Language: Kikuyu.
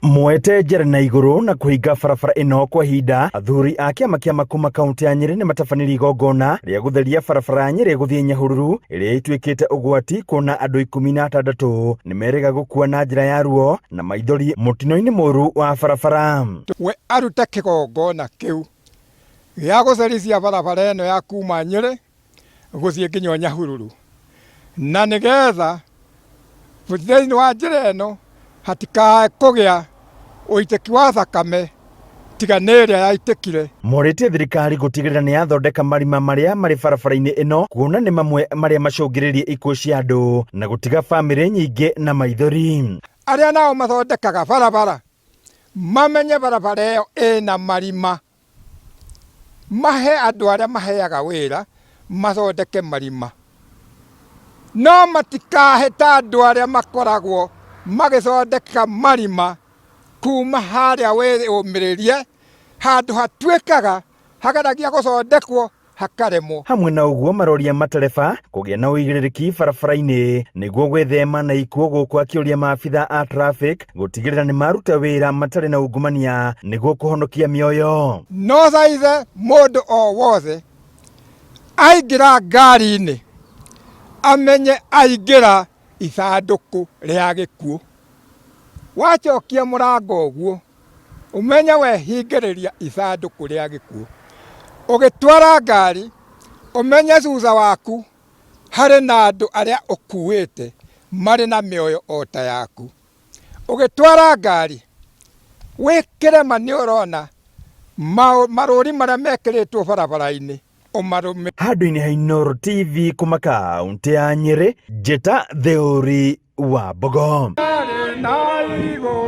Mwete njara na igũrũ na kũhinga barabara ĩno kwa ihinda, athuri a kĩama kĩa Makuma kaunti ya Nyĩrĩ nĩmatabanirie igongona rĩa gũtheria barabara ya Nyĩrĩ gũthiĩ Nyahururu ĩrĩa ĩtuĩkĩte ũgwati kuona andũ 16 nĩmerĩga gũkua na njĩra ya ruo na maithori mũtino-inĩ mũru wa barabara. We arute kĩgongona kĩu gĩa gũcerithia barabara ĩno ya kuma Nyĩrĩ gũthiĩ nginya Nyahururu, na nĩgetha thĩinĩ wa njĩra ĩno hatikae kũgĩa ũitĩki wa thakame tiga nĩ ĩrĩa yaitĩkire. Morĩtie thirikari gũtigĩrĩra nĩ yathondeka marima marĩa marĩ barabara-inĩ ĩno kuona nĩ mamwe marĩa macũngĩrĩirie ikuũ cia andũ na gũtiga bamĩrĩ nyingĩ na maithori. Arĩa nao mathondekaga barabara mamenye barabara ĩyo ĩna marima mahe andũ arĩa maheaga wĩra mathondeke marima, no matikahe ta andũ arĩa makoragwo magĩthondeka marima kuma harĩa wĩyũmĩrĩrie handũ hatuĩkaga hageragia gũthondekwo hakaremwo. Hamwe na ũguo maroria matereba kũgĩa na ũigĩrĩrĩki barabara-inĩ nĩguo gwĩthema na ikuũ gũkũ akĩũria maabitha a traffic gũtigĩrĩra nĩ maruta wĩra matarĩ na ungumania nĩguo kũhonokia mĩoyo. No thaithe mũndũ o wothe aingĩra ngari-inĩ amenye aingĩra ithandũkũ rĩa gĩkuũ. Wacokia mũrango ũguo Ũmenye wehingĩrĩria ithandũkũ rĩa gĩkuũ. Ũgĩtwara ngari, ũmenye thutha waku harĩ na andũ arĩa ũkuĩte marĩ na mĩoyo o ta yaku. Ũgĩtwara ngari, wĩkĩre ma nĩ ũrona marũri marĩa mekĩrĩtwo barabara-inĩ ũmarũmĩrĩre. Handũ-inĩ ha Inooro TV kuma kaũntĩ ya Nyĩrĩ, njĩta Theũri wa Mbogo. Na igũrũ.